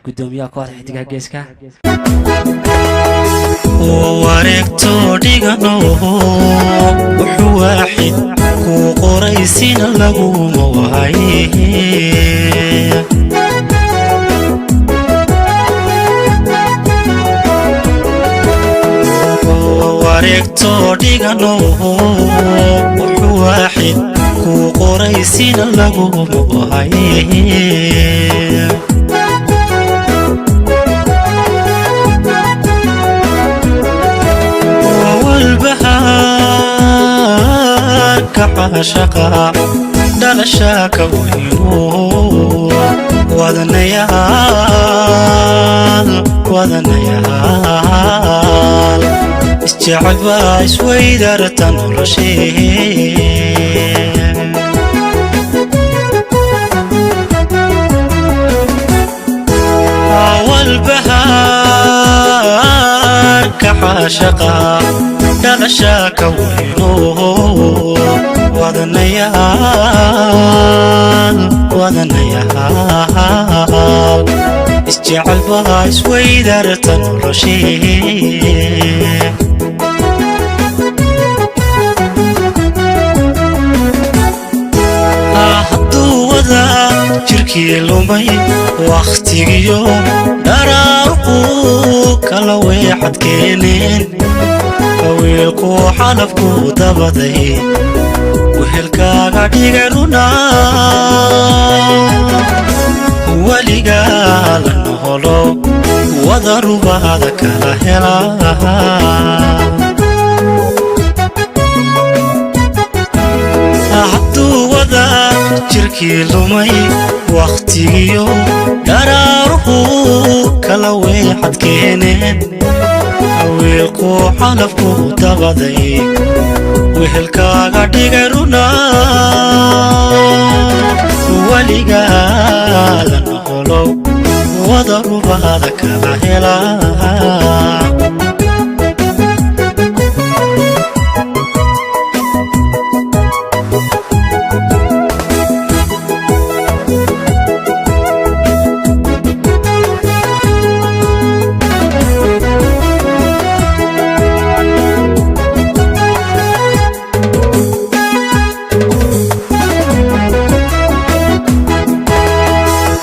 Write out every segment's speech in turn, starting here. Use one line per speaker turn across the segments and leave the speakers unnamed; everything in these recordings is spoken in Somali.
Gudoomiyaha kooxda Xidigaha Geeska.
Wareegto dhigano, wuxuu waaxid kuu qoraysina laguma waaye. Wareegto dhigano, wuxuu waaxid kuu qoraysina laguma waaye. Walbahaarka caashaqa dhalashaa ka weyno, wadanayaal, wadanayaal isjecel baa isweydarta noloshee. Walbahaarka caashaqa dhalashaa ka weyno, wadanayaal, wadanayaal isjecel baa isweydarta noloshee. Hadduu wadaa jirkii lumay wakhtigiyo dharaarqu kala weexad keeneen, wiilku xalafku dabaday wehelkaaga dhigay runa, weligaa la noholo wadarubaada kala hela. Hadduu wadaa jirkii lumay wakhtigiyo daraaruhu kala weexad keeneen, wiilku xalafku dabaday wehelkaaga dhigay runa, weligaa la noqolo wadarubaada kala hela.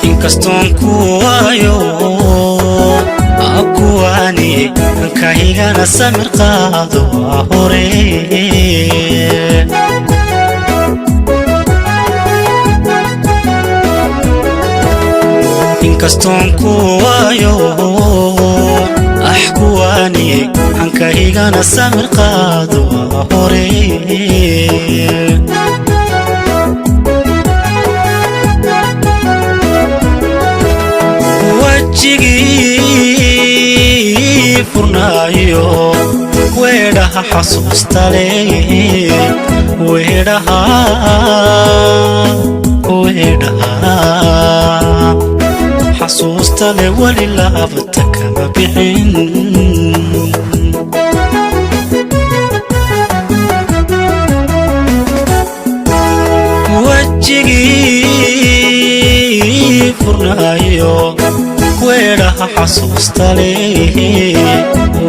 Inkastoon ku waayo kuwaani ankahigana samir qaado waa hore. Inkastoon ku waayo kuwaani ankahigana samir qaado waa hore. Wejigii furnaayo weedhaha xasuustale, weedhaha, weedhaha xasuustale weli laabta kama bixin. Wejigii furnaayo weedhaha xasuustale,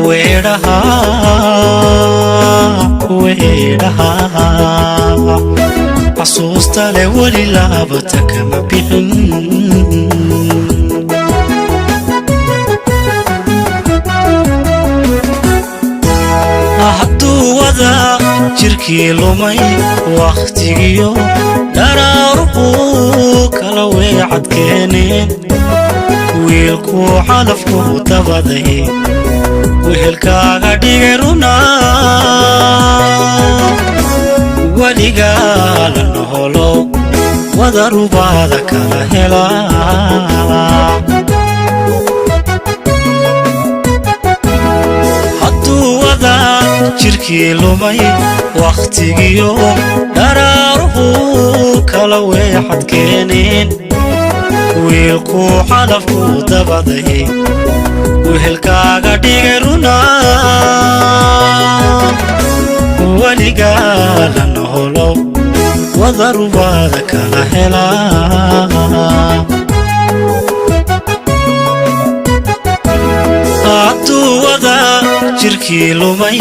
weedhaha, weedhaha xasuustale weli laabata kama bixin. Hadduu wadaa jirkii lumay wakhtigiyo daraaruhu kala weecad keeneen, wiilku xalafku dabaday wehelkaaga dhigay runa, weligaa la noholo wadarubaada kala hela. Hadduu wadaa jirkii lumay wakhtigiyo daraaruhu kala weexad keeneen, wiilku xalafku dabaday wehelkaaga dhigay runa, weligaa la noholo wadarubaada kala helaa. Wada jirkii lumay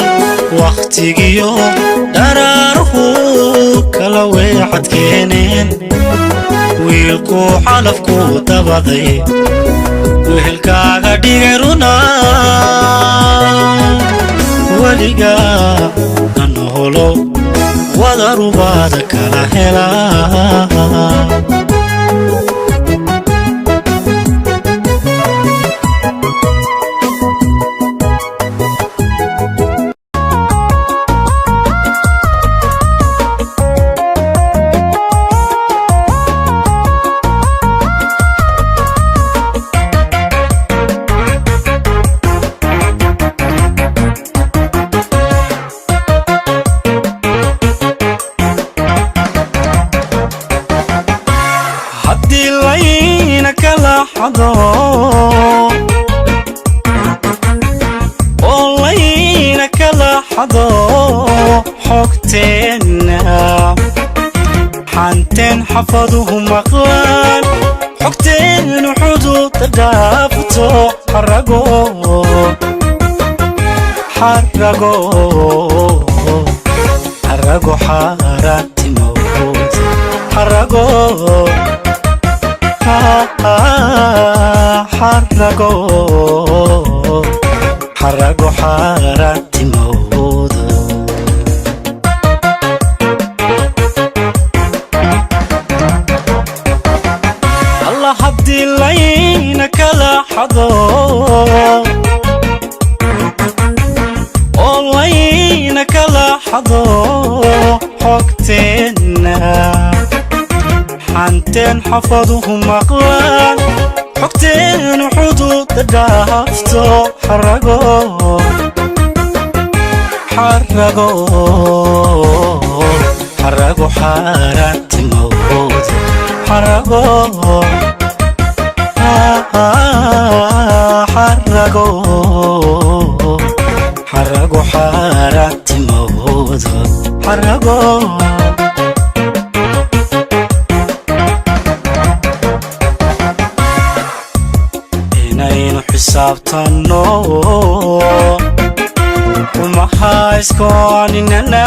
wakhtigiyo dharaaruhu kala weexad keeneen, wiilkuu xalafkuu dabaday wehelkaaga dhigay runa. Weligaa nanoholo wadarubaada kala helaa. Haddii layna kala xado oo layna kala xado xogteenna, xanteen xafaduhu maqlaan, xogteennu xuduuda dhaafto, xarago xarago xarago xaaraantimowd xarago xarago xarago xaaraantimowda. Allah, haddii layna kala xado oo layna kala xado xogteenna, xanteen xafaduhu maqlaan, xogteenu xuduuda dhaafto, xarago xarago xarago xaaraantimowd xarago xarago xarago xaaraantimowd xarago. Inaynu xisaabtanno xumaha iskooninana,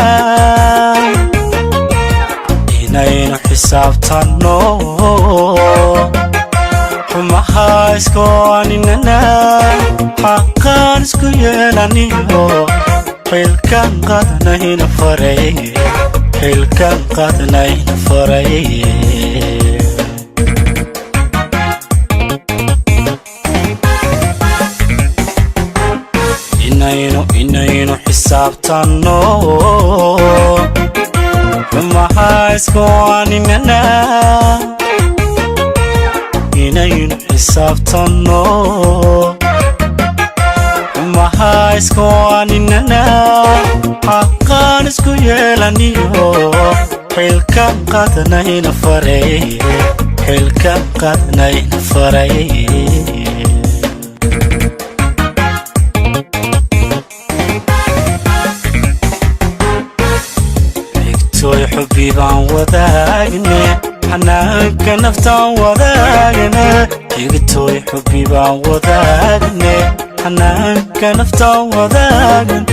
inaynu xisaabtanno xumaha iskooninana, xaqaan isku yeelaniyo xilkan qadnayna faray, xilkan qadnayna faray. Inaynu xisaabtanno xumaha iskooninana, inaynu xisaabtanno xumaha iskooninana, xaqaan isku yeelaniyo xilkan qadnayna faray, xilkan qadnayna faray. Xigtooy xubbi baan wadaagne, xanaanka naftaan wadaagne. Xigtooy xubbi baan wadaagne, xanaanka naftaan wadaagan.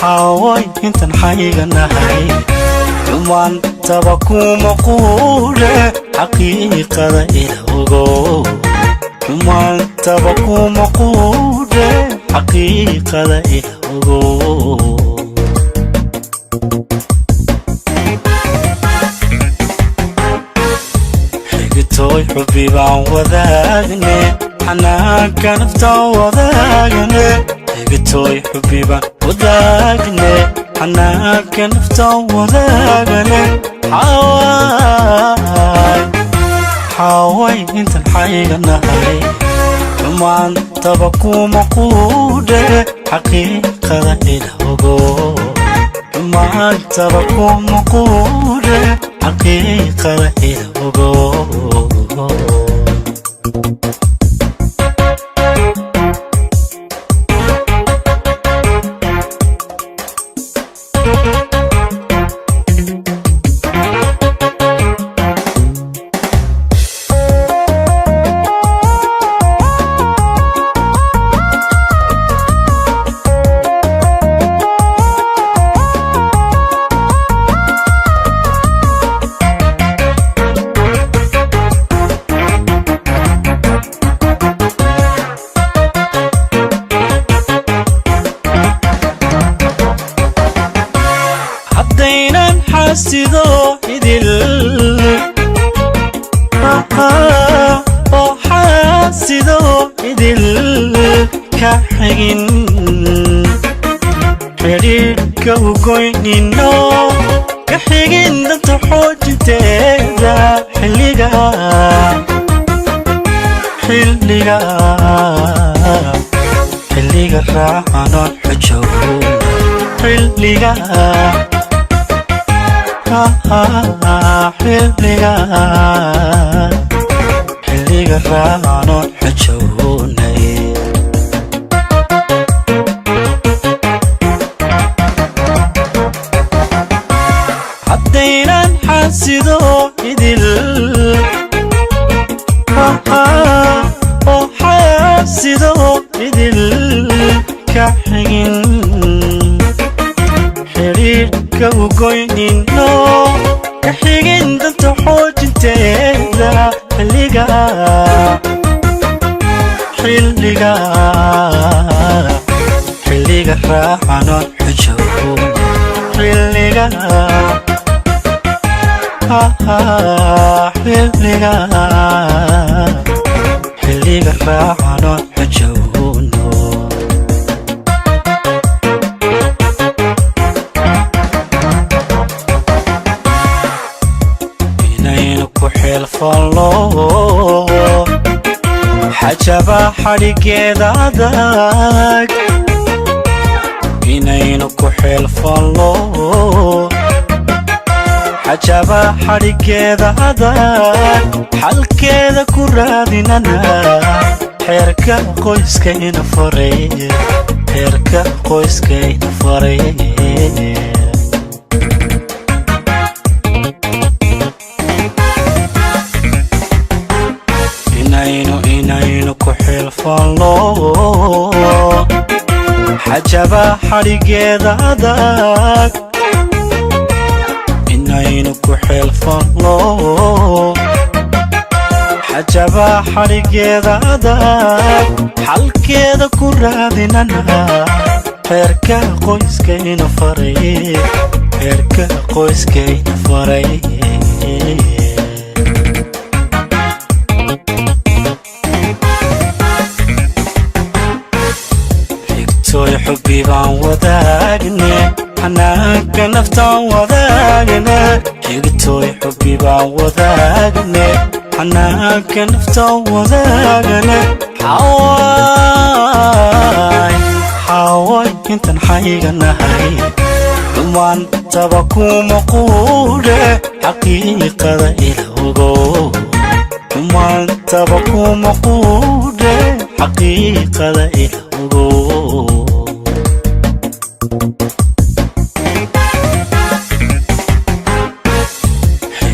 Xaaway intan xayga nahay xumaantaba kuma quudhe, xaqiiqada ila ogo. Xumaantaba kuma quudhe, xaqiiqada ila ogo. Xigtooy xubbi baan wadaagne, xanaanka naftaan wadaagne. Xigtooy xubbi baan wadaagne, xanaanka naftaan wadaagne. Xawaay xaaway intan xayga nahay xumaantaba kuma quudhe, xaqiiqada ila ogo. Xumaantaba kuma quudhe, xaqiiqada ila ogo. Xaasidoo idil, oo xaasidoo idil ka xigin, xidhiidhka u goynino, ka xigin danta xoojinteeda. Xilliga, xilliga, xilliga raacanoon xujowna. Xilliga, xilliga, xilliga raacanoon xujownay. Haddaynan xaasidoo idil, oo xaasidoo idil ka xigin, xidhiidhka u goynino, ka xigin danta xoojinteeda. Xilliga, xilliga, xilliga raacanoon xujowna. Xilliga, xilliga, xilliga raacanoon xujowno. Inaynu ku xeelfallo xajaba xadhigeeda adag, inaynu ku xeelfallo xajaba xadhigeeda adag, xalkeeda ku raadinana xeerka qoyskayna faray, xeerka qoyskayna faray. Inaynu ku xeelfallo xajaba xadhigeeda adag, inaynu ku xeelfallo xajaba xadhigeeda adag, xalkeeda ku raadinana xeerka qoyskayna faray, xeerka qoyskayna faray. Xigtooy xubbi baan wadaagne, xanaanka naftaan wadaagne. Xigtooy xubbi baan wadaagne, xanaanka naftaan wadaagne. Xawaay, xawaay, intan xayga nahay xumaantaba kuma quudhe, xaqiiqada ila ogo. Xumaantaba kuma quudhe, xaqiiqada ila ogo.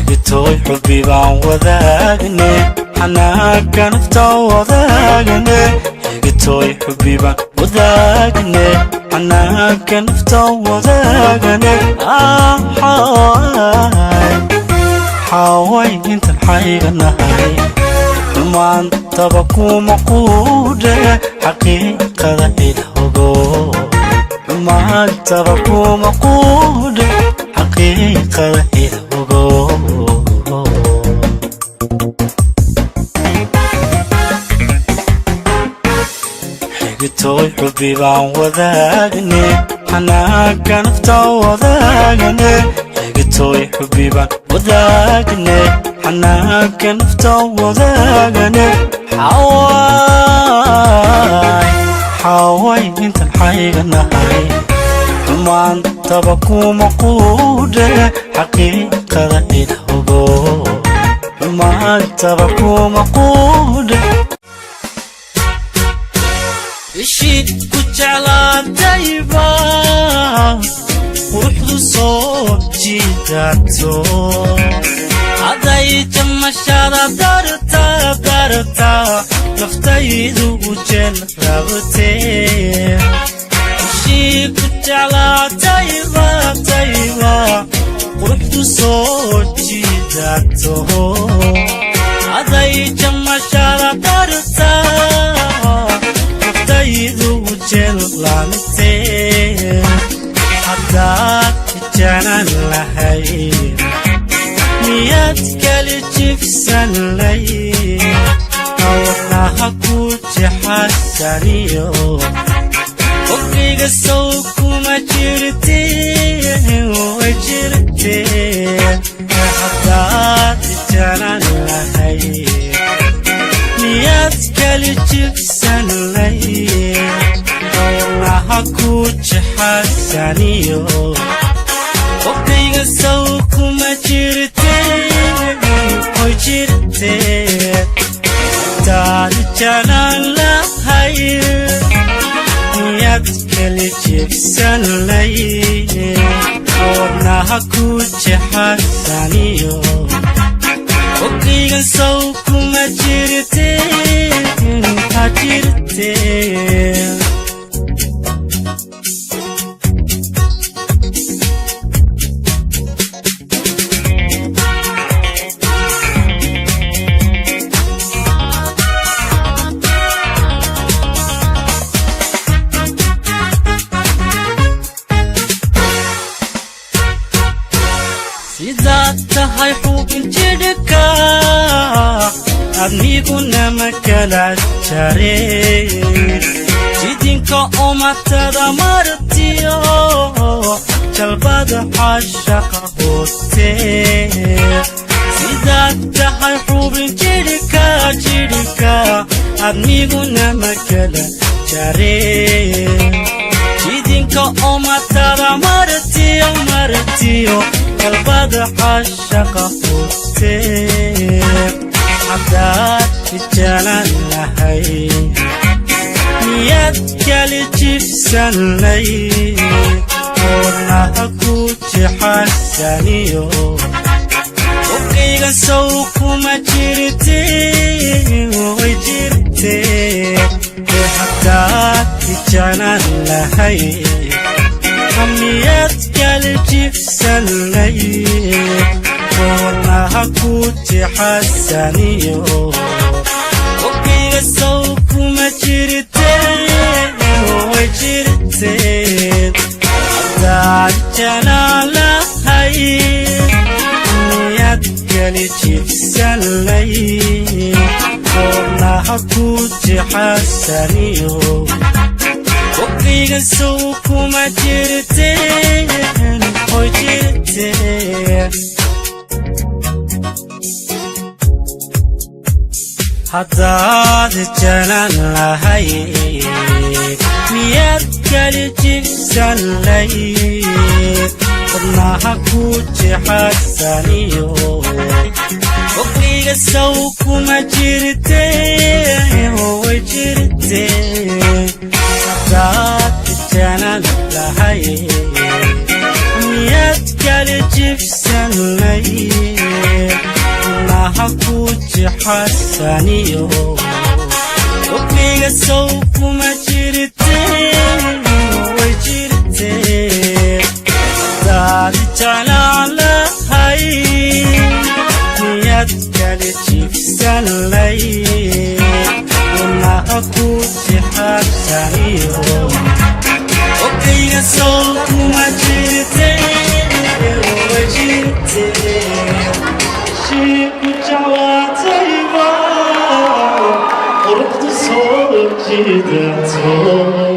Xigtooy xubbi baan wadaagne, xanaanka naftaan wadaagne. Xigtooy xubbi baan wadaagne, xanaanka naftaan wadaagne. Xawaay, xaaway, intan xayga nahay xumaantaba kuma quudhe, xaqiiqada ila ogo. Xumaantaba kuma quudhe, xaqiiqada ila ogo. Xigtooy xubbi baan wadaagne, xanaanka naftaan wadaagne. Xigtooy xubbi baan wadaagne, xanaanka naftaan wadaagne. Xawaay, xaaway, intan xayga nahay xumaantaba kuma quudhe, xaqiiqada ila ogo. Xumaantaba kuma quudhe. Ishii ku jeclaatayba quruxdu soo jiidato, aday jamashada darta darta naftaydu u jeel rabtee. Ishii ku jeclaatayba tayba quruxdu soo jiidato, aday jamashada darta naftaydu u jeel laantee. Haddaad jeclaan lahayd Miyaad kali jibsanlay, wadnaha ku jexasaniyo, qofkayga sow kuma jirte, way jirte? Haddaad jalan lahay, miyaad kali jibsanlay, wadnaha ku jexasaniyo, qofkayga sow kuma jirte, way jirte? Haddaad jalan lahay, miyaad kali jibsanlay, wadnaha ku jexasaniyo, qofkayga sow kuma jirte, ha jirte? Sidaad tahay xubin jidhka, adniguna ma kala jare. Jidinka umatada martiyo, jalbada xashaqa hooste. Sidaad tahay xubin jidhka, jidhka, adniguna ma kala jare. Jidinka umatada martiyo, martiyo, galbada xashaqa hooste. Haddaad jalan lahay, miyaad kali jibsanlay, wadnaha ku jexasaniyo, qofkayga sow kuma jirte, way jirte? Haddaad jalan lahay, miyaad kali jibsanlay, wadnaha ku jexasaniyo, qofkayga sow kuma jirte, way jirte? Haddaad jalan lahay, miyaad kali jibsanlay, wadnaha ku jexasaniyo, qofkayga sow kuma jirte, way jirte? Haddaad jalan lahay, miyaad kali jibsanlay, wadnaha ku jexasaniyo, qofkayga sow kuma jirte, way jirte? Haddaad jalan lahay, miyaad kali jibsanlay, wadnaha ku jexasaniyo, qofkayga sow kuma jirte, way jirte? Haddaad jalan lahay, miyaad kali jibsanlay, wadnaha ku jexasaniyo, qofkayga sow kuma jirte, way jirte? Ku jeclaatayba, quruxda soo jiidato.